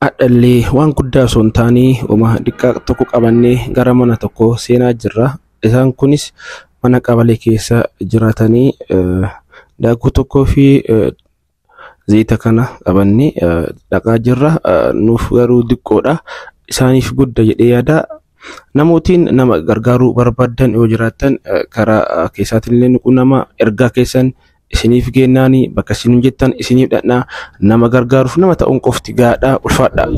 Hadhallee waan guddaa osoo hin taane uma xiqqaa tokko qabannee gara mana tokko seenaa jirra. Isaan kunis mana qabalee keessa jiraatanii daakuu tokkoo fi zayita kana qabannee dhaqaa jirra. Nuuf garuu xiqqoodha. Isaaniif guddaa jedhee yaada. Namootiin nama gargaaruu barbaaddan yoo jiraattan karaa keessaatiin illee nu ergaa keessan isiniif kennaani bakka isin jettan isiniif dhaqnaa nama gargaaruuf nama ta'uun qofti gaadhaa ulfaadha.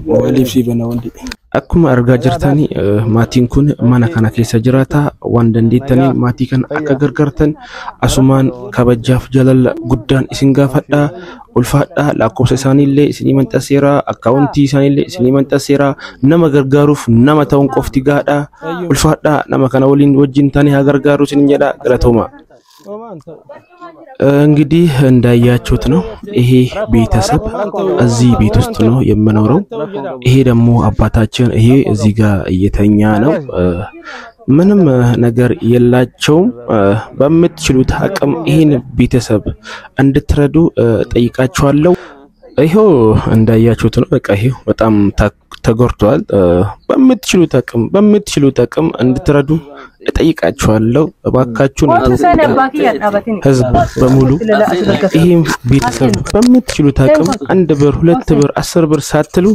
Waliif sii bana wanti. Akkuma argaa jirtan maatiin kun mana kana keessa jiraata. Waan dandeettaniin maatii kana akka gargaartan asumaan kabajaaf jaalala guddaan isin gaafadha. Ulfaadha. Lakkoofsa isaaniillee isinii maxxanseera. Akkaawuntii isaaniillee isinii maxxanseera. Nama gargaaruuf nama ta'uun qofti gaadha. Ulfaadha. Nama kana waliin wajjin taane haa gargaaru isinin jedha. Galatooma. እንግዲህ እንዳያችሁት ነው ይሄ ቤተሰብ እዚህ ቤት ውስጥ ነው የምኖረው። ይሄ ደግሞ አባታችን ይሄ እዚህ ጋር እየተኛ ነው። ምንም ነገር የላቸውም። በምትችሉት አቅም ይህን ቤተሰብ እንድትረዱ ጠይቃችኋለሁ። ይኸው እንዳያችሁት ነው። በቃ ይሄው በጣም ተጎድቷል። በምትችሉት አቅም በምትችሉት አቅም እንድትረዱ እጠይቃችኋለሁ። እባካችሁን ኢትዮጵያ ሕዝብ በሙሉ ይህም ቤተሰብ በምትችሉት አቅም 1 ብር 2 ብር 10 ብር ሳትሉ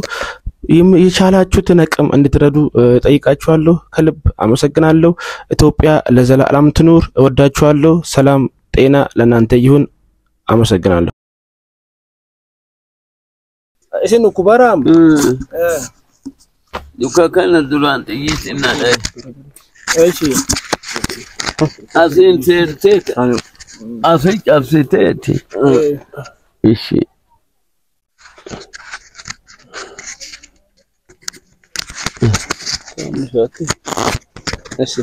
የቻላችሁትን አቅም እንድትረዱ ጠይቃችኋለሁ። ከልብ አመሰግናለሁ። ኢትዮጵያ ለዘላለም ትኑር። እወዳችኋለሁ። ሰላም ጤና ለእናንተ ይሁን። አመሰግናለሁ። Isin kubaram. Duka kana duraan xiyyiitiin na dhaye. Eshi. Asiin seerteet asii cabsiteeti. Ishi. Eshi.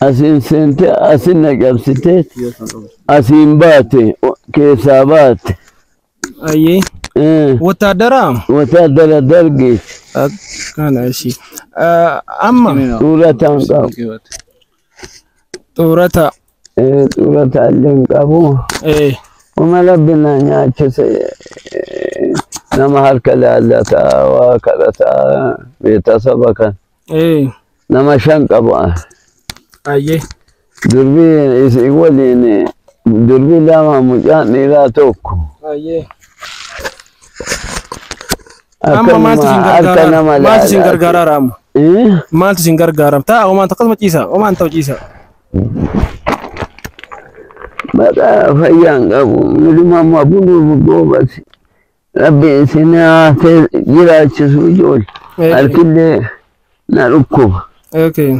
Asiin seente asiin na cabsiteet asiin baate keessaa baate. Ayyee. Wotaadara. Wotaadara dargeeti. Kana eshi. Amma. Xuurataan qabu. Xuurata. Xuurata illee hin qabu. Uma rabbi na nyaachise nama harka laallataa waa kadhataa beetasaba kan. Nama 5 qabu. Ayyee. Durbii isii waliin durbii 2 mucaan dhiiraa 1. Ayyee. Amma maaltu isin gargaara? Maaltu isin gargaara amma? Maaltu isin gargaara? Ta'a omaan akkasuma ciisa. Omaan ta'u ciisa. Maqaa fayyaan qabu. Midhuma buluu goobasi. Rabbi isin haa jiraachisu ijoollee. Harkillee na dhukkuba. Okay.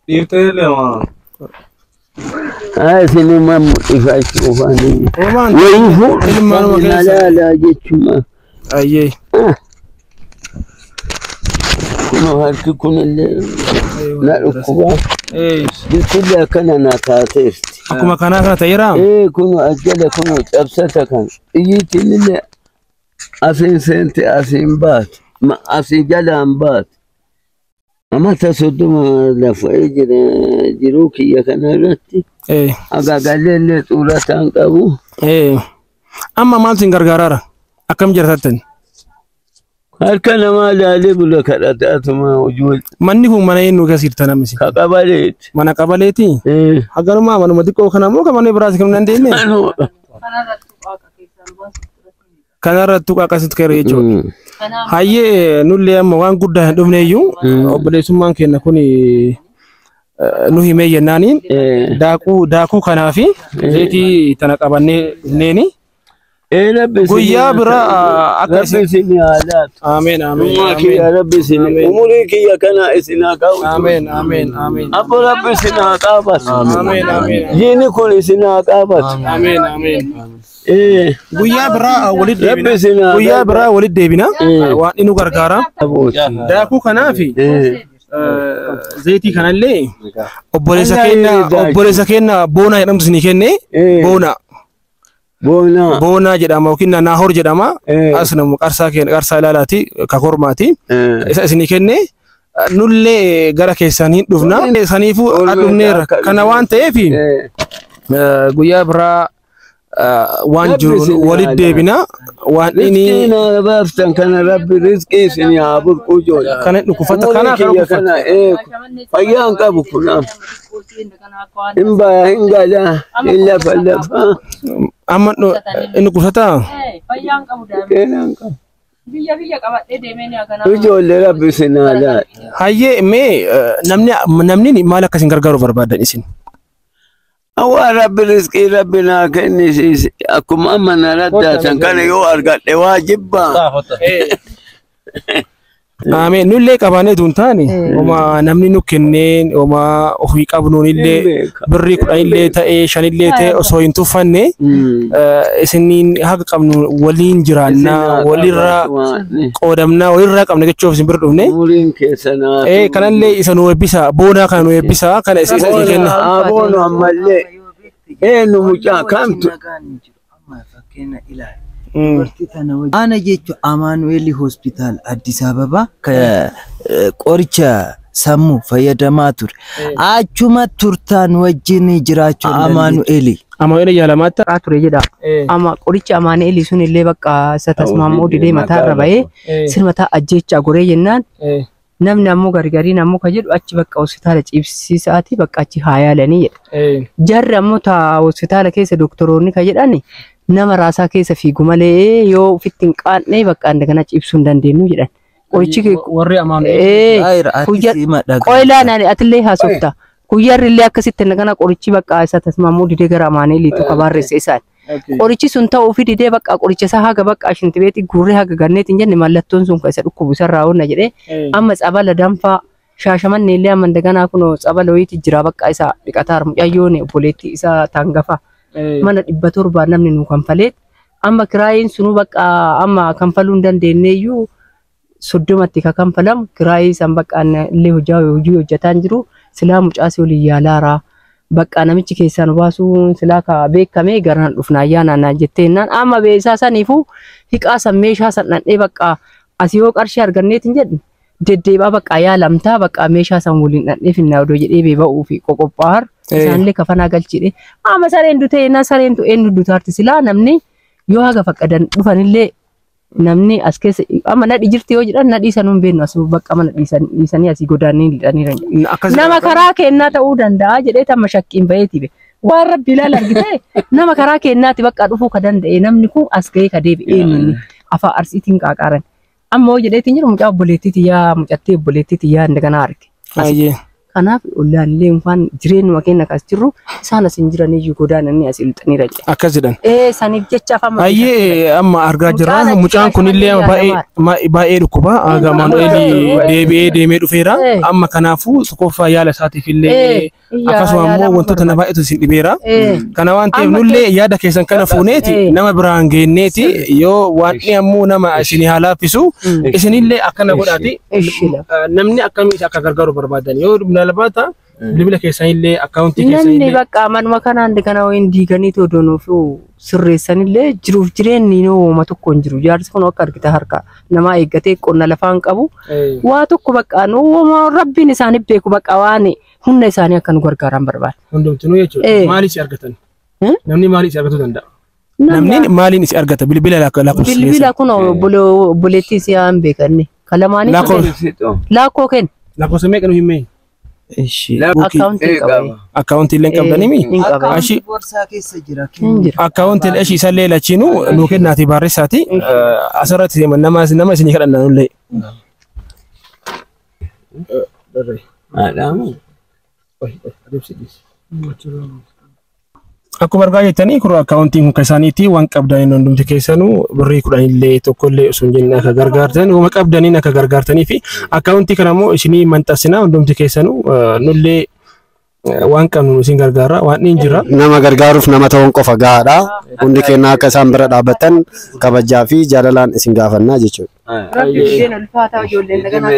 Dhiirtee lama. Haa isinuma mul'ifachuufani. Omaan Wayifuu ilmaanuma keessa. laalaa jechuudha. Ayyee. Kunoo harki kunillee na dhukkuba. Bilbilli akkana na taateerti. Akkuma kanaa kana ta'eera. Kunoo ajjala kunoo cabsata kan. Xiyyiitiin illee asiin seente asiin baate. Asii jalaan baate. Amata 30 lafa jira jiruu kiyya kana irratti. Agaagallee illee xuurataan qabu. Amma maaltu isin gargaaraara? Akkam jiraattan? Harka namaa laalee bula kadhataatuma hojii. Manni kun mana eenyu keessa jirtan amma isin? Ka qabaleeti. Mana qabaleeti? Hagarumaa manuma xiqqoo kana moo kan mana biraas kennuu dandeenye? Kanarrattu akkasitti ka'e jechuudha. Hayyee nullee amma waan guddaa hin dhufne iyyuu obboleessummaan keenya kun nu himee jennaaniin daakuu kanaa fi zayitii tana qabannee dhufneeni. Guyyaa biraa akka Rabbi isin haa laatu. Ameen ameen. Ummaa kiyya Rabbi isin umurii kiyya kana isin haa qabu. Ameen ameen ameen. Abbo Rabbi isin haa qaabatu. Ameen ameen. Jiini kun isin haa qaabatu. Ameen ameen. Guyyaa biraa walitti Rabbi isin deebina. haa Guyyaa biraa walitti deebina. Waan inni nu gargaara. Daakuu kanaa fi zayitii kanallee obboleessa keenya Boonaa jedhamtu isinii kenne Boonaa. Boonaa. Boonaa jedhama yookiin Naahor jedhama. As namu qarsaa keenya qarsaa ilaalaati kakormaati. Isa isinii kenne nullee gara keessan hin dhufna. Saniifuu dhufneerra. Kana waan ta'eef guyyaa biraa Waan jiru walit deebina waan inni Rizqii naa baaftan kana Rabbi rizqii isin haa burquu ijoollee. Kana dhukkufata kana Umurii kiyya kana fayyaan qabu kun amma. Hin baya hin galaa hin lafa lafa. Amma inni dhukkubsataa? Fayyaan qabu daa'imni. Keenan qabu. Biyya biyya qabadhee deemee ni akkanaa. Ijoollee Rabbi isin haa laatu. Hayyee mee namni maal akka isin gargaaru barbaadan isin? Awwaa Rabbi rizqii Rabbi naa kennisiise akkuma amma na raddaatan kana yoo argadhe waa jibbaa. Ameen nullee qabaannee tun taane oma namni nu kenneen oma ofii qabnuun illee birrii 10 illee ta'ee 5 illee ta'ee osoo hin tuffanne isiniin haga qabnu waliin jiraannaa walirraa qoodamnaa walirraa qabna jechuuf isin bira dhufne. Umuriin keessan haa Kanallee isa nu eebbisa boonaa kana nu eebbisa kana isa isa kenna. Haa boonu ammallee eenyu mucaa kamtu. Ana jechuun Amaanu'eel Hospitaal Addis Ababa qoricha sammuu fayyadamaa ture. Achuma turtaan wajjin jiraachuu Amaanu'eel. Amaanu'eel yaalamaatti. Ture jedha. Amma qoricha Amaanu'eel sun illee bakka isa tasmaammoo didee mataarra ba'ee sirma mataa ajjeechaa goree jennaan namni ammoo gargariin ammoo ka jedhu achi bakka hospitaala ciibsiisaati bakka achi haa yaalanii jedha. Jarri ammoo taa hospitaala keessa doktoroonni ka jedhani nama raasaa keessa fiigu malee yoo ofitti hin qaanne bakka kana ciibsuu hin dandeenyu jedhan. Qorichi warri Amaanu'eel. Qoylaan atillee haasofta. Guyyarri illee akkasitti kana qorichi bakka isa tasmaammoo didee gara Amaanu'eeliitu ka barreesse isaan. Qorichi sun ta'uu fi didee bakka qoricha isaa haga bakka shintibeetii guurree haga ganneetiin jenne mallattoon sun kan isa dhukkubu isarraa honna jedhee amma tsabala danfaa Shaashamannee illee amma daganaa kun tsabala wayiitu jira bakka isa dhiqataa mucayyoon obboleettii isaa taangafa. Mana 700 namni nu kanfaleet amma kiraayiin sunuu bakka amma kanfaluu hin dandeenyeeyyuu 30tti ka kanfalamu kiraayii san bakka illee hojii hojjetaa hin jiru silaa mucaasii olii yaalaaraa. Bakka namichi keessaan baasuun silaa ka beekamee garaan dhufna ayyaana naan jettee amma beesaa saniifuu hiqaa san meeshaa san dhandhee bakka asii yoo qarshii arganneetiin jedhu deddeebaa bakka yaalamtaa bakka meeshaa san waliin dhandhee finnaa odoo jedhee beeba'uu fi qoqophaa'ar isaanillee kafanaa galchidhe amma sareen dutee na sareen eenyu dutaarti silaa namni yoo haga faqqadan dhufanillee namni as keessa amma nadhi jirti yoo jedhan nadhii sanuun beeknu as bakka mana dhiisanii asii godaannii hidhaniiran. Nama karaa kennaa ta'uu danda'a jedhee tamma shakkiin baheeti be. Waan Rabbi ilaala argitee nama karaa kennaati bakka dhufuu ka danda'e namni kun as ga'ee ka deebi'ee inni afaan arsiitiin qaaqaaran. Amma hoo jedheetiin jiru mucaa obboleettiiti yaa mucattee obboleettiiti yaa inni kana arge. Kanaaf ollaan illee waan jireenyuma keenya kas jirru isaan as hin jiraniyyuu godaananii as ilxaniira jedha. Akkas jedhan. Saniif jecha afaan. Hayyee amma argaa jirra. Mucaan kunillee baay'ee dhukkuba. Aga Amaanu'eel deebi'ee deemee dhufeera. Amma kanaafuu tokkoffaa yaala isaatiif illee akkasuma immoo wantoota na baay'eetu isin dhibeera. Kana waan ta'eef nullee yaada keessan kana fuuneeti nama biraan geenneeti yoo waan ammoo nama isin haa laaffisu isinillee akkana godhaati. Namni akkamii akka gargaaru barbaadan yoo labaata bilbila keessanillee akkaawuntii keessanillee. Namni bakka manuma kanaan kana wayiin diiganii odoonuu fi sirreessanillee jiruuf jireenyi hooma tokko hin jiru. Jaarsi kun akka argita harka namaa eeggatee qonna lafaan qabu. Waa tokko bakka Rabbiin isaanii beeku bakka waan humna isaanii akka nu gargaaran barbaada. Hundumtinuu jechuudha. Maaliif si argatan? Namni maaliif si argatuu danda'a? Namni maaliin si argata? Bilbila lakkoofsa. Bilbila kun obboleettii isii haan beekanne. Kalamaanii. Lakkoo kenna. Lakkoofsa meeqa nu himee? Akkaawuntii qaba. Akkaawuntii illee qabdanii mi? Akkaawuntii boorsaa keessa jira. Akkaawuntiin ishii isallee lachiinuu nuu kennaati barreessaati. Asirratti nama isinii kadhanna nullee. Akkuma argaa jirtanii kun akkaawuntiin kun kan isaaniiti waan qabdaniin hundumti keessanuu birrii 10 illee tokko illee osoo hin jenne akka gargaartan uuma qabdaniin akka gargaartanii fi akkaawuntii kana immoo isinii maxxansinaa hundumti keessanuu nullee waan qabnu isin gargaara waan hin jira. Nama gargaaruuf nama ta'uun qofa gahaadha. Hundi keenya akka isaan bira dhaabbatan kabajaa fi jaalalaan isin gaafannaa jechuudha. Rabbi isheen ulfaataa ijoolleen daganaa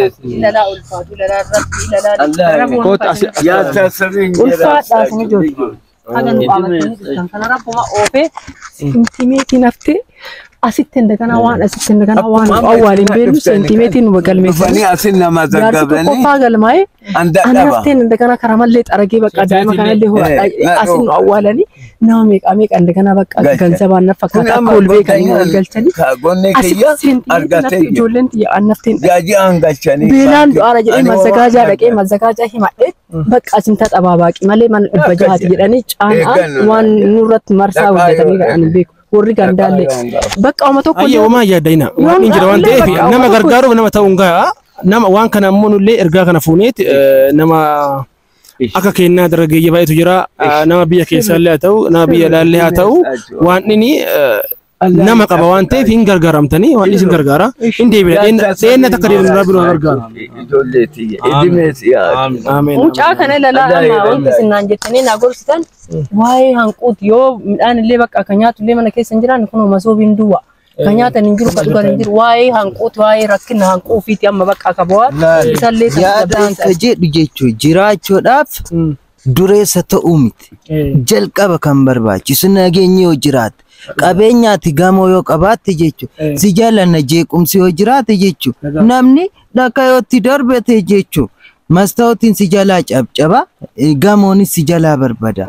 lalaa ulfaatu lalaa rabbi lalaa ulfaadhaa isin ijoollee. Haga nu qaamatanii jirtan kana rabbuma oofee intimeetiin haftee Asitti እንደገና waan asitti እንደገና waan awwaaliin beellu seentimeetiin nu galmeessan. Dhufanii asin nama Jaarsi zaggabanii tokkoffaa galmaa'ee an dadhaba. Anafteen እንደገና karamallee xaragee bakka daa'ima kanallee horadhaa asin nu awwaalanii nama meeqa meeqa እንደገና bakka Galcha. ganzabaan na Kun fakkaata amma akka ol beekanii ol godhanii galchanii goonni asitti kiyya seentimeetiin argatee nafti jira. ijoolleen tiyya annafteen Jaajii aan galchanii. beelaan du'aara jedhee Ani mazzagaajaa waan dhaqee mazzagaajaa himadhee bakka asin taxabaabaaqi malee mana 600 Eeggannoo jedhanii caanaan waan nurratti marsaa Dhaqaa hojjetanii yoo kan beeku warri gandaallee bakka oma tokko Ayya homaa yaaddaina. Waan hin jira waan ta'eef nama gargaaruuf nama ta'uun gahaa. Nama waan kana ammoo nullee ergaa kana fuuneet nama akka kennaa dargaggeeyyii baay'eetu jira. Nama biyya keessaallee haa ta'u, nama biyya alaallee haa ta'u, waan inni nama qaba waan ta'eef hin gargaaramtanii waan isin gargaara. Hin deebina. Dheenna takka deebina rabbi nu gargaara. Ijoollee tiyya. Idimee siyaa. Ameen. Mucaa kana ilaalaa amma wanti isin naan jettanii naa gorsitan waa'ee hanquuti yoo midhaan illee bakka kan nyaatu illee mana keessa hin jiraanne kunoo masoobiin duwwa. Kan nyaatan hin jiru kan dhugan hin jiru waa'ee hanquuti waa'ee rakkina hanquu ofiiti amma bakka akka bu'aa isallee Yaadaan ka jedhu jechuun jiraachuudhaaf dureessa ta'uu miti. Jalqaba kan barbaachisu nageenyi yoo jiraate qabeenyaati gamoo yoo qabaatte jechuudha. Si jaalanna jeequmsi yoo jiraate jechuudha. Namni dhaka yoo itti darbate jechuudha. Mastaawotiin si jalaa cabcaba gamoonis si jalaa barbada.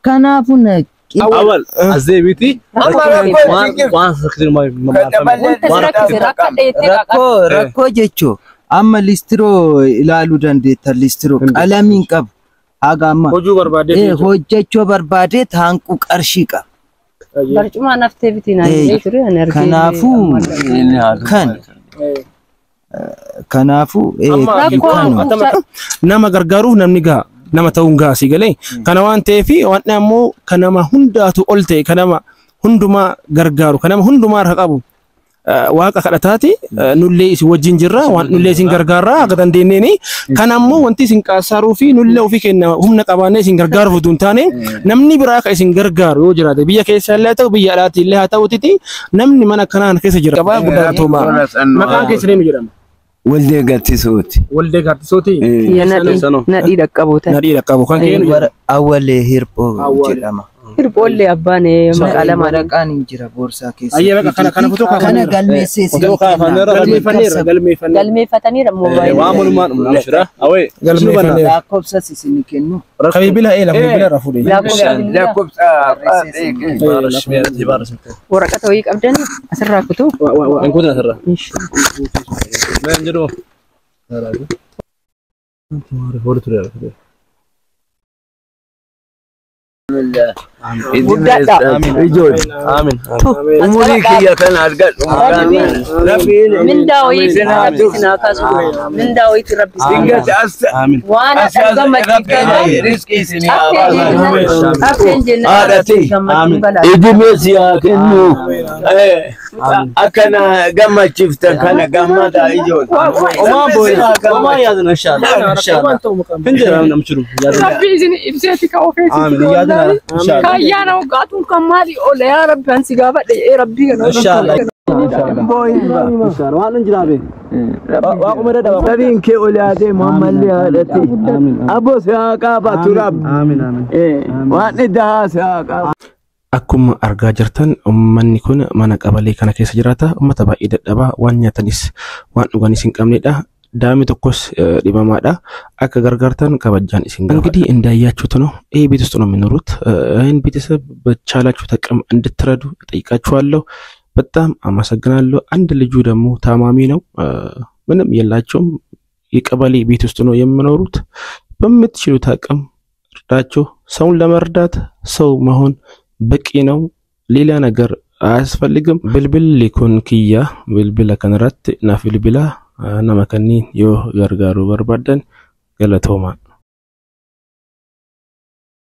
Kanaafuu Awal azeebiti Amma rakkoo hin jirtu. waan sakir ma Wanta rakkise rakkadhe jettee Rakkoo rakkoo jechuun amma listiroo ilaaluu dandeetta listiroo qalamiin qabu haga amma Hojii barbaadee. Hojjechuu barbaadee hanqu qarshii qaba. Barcuma naftee biti naan jedhee ture ani argee. Kanaafuu kan kanaafuu Rakkoo kanuma. hanquu Nama gargaaruuf namni gaha. Nama ta'uun gaha si galee. Kana waan ta'eef waan ammoo kan nama hundaatu ol ta'e kan nama hundumaa gargaaru kan nama hundumaa harka qabu waaqa kadhataati nullee isin wajjin jirra waan nullee isin gargaarra akka dandeenyeeni. Kan ammoo wanti isin qaassaaruu fi nullee ofii kenna humna qabaannee isin gargaaruuf utuu hin taane namni biraa akka isin gargaaru yoo jiraate biyya keessa illee haa ta'u biyya alaatti illee haa ta'utiti namni mana kanaan keessa jira. Gabaa guddaa tooma. Maqaan keessan eenyu jedhama? Waldee gattisuuti. Waldee Gaartisooti. Kiyya nadhii dhaqqaboota. Nadhii dhaqqabu kan kee eenyu jedhama? Awwalee hirphoo jedhama. Hirboollee abbaan maqaa lamaan. Waraqaan hin jira boorsaa keessa. Ayyee baqa kana kana fotoo Kana kaafaneera. galmeessee si Galmeeffanneerra galmeeffanneerra. Galmeeffataniira moobaayilii. waan walumaan dhumna awee Galmeeffanneerra. Lakkoofsa isin kennu. Kan bilbila ee lafa bilbila irraa fuudhee. Lakkoofsa. Waraqata wayii qabdanii asirraa kutuu. hin kutina asirra meen jedhu Ijoollee. Aamin. Umurii kiyya kana argadhu. Rabbiin. Mindaa wayii rabbi isin haa kaasu. Mindaa wayiitti rabbi isin haa Ingati as. Aamin. Waan As gammachiiftan. Riskii isin haa baasu. Hafteen jennaan Haadhati. gammachuun balaa. Idimee si haa kennu. Akkana gammachiiftan kana gammadaa ijoollee. Omaa booya omaa yaadna inshallah inshallah hin jedhamu namchiru yaadna Rabbi isin ibseeti ka ofeeti. Aamin yaadna inshallah Kaayyaana waggaatuun kan maali oola yaa rabbi ansi gaafadhe ee rabbii kana. inshallah waan hin jiraabe waaquma dadhaba Sabiin kee ol yaadee Muhammadli haadhati. Abbo si haa qaabatu rabbi. aamin aamin Waan iddaa si haa qaabatu. Akkuma argaa jirtan uummanni kun mana qabalee kana keessa jiraata. Uummata baay'ee dadhabaa waan nyaatanis waan dhuganis hin qabnedha. Daa'imni tokkos dhibamaadha. Akka gargaartan kabajaan isin gaafadha. እንግዲህ እንዳያችሁት ነው ይህ ቤት ውስጥ ነው የሚኖሩት። ይህን ቤተሰብ በቻላችሁት አቅም እንድትረዱ እጠይቃችኋለሁ። በጣም አመሰግናለሁ። አንድ ልጁ ደግሞ ታማሚ ነው። ምንም የላቸውም። የቀበሌ ቤት ውስጥ ነው የሚኖሩት። በምትችሉት አቅም እርዳቸው። ሰውን ለመርዳት ሰው መሆን በቂ ነው። ሌላ ነገር አያስፈልግም። Bilbilli kun kiyya bilbila kanarratti naaf bilbilaa nama kanneen yoo gargaaruu barbaadan galatoomaa.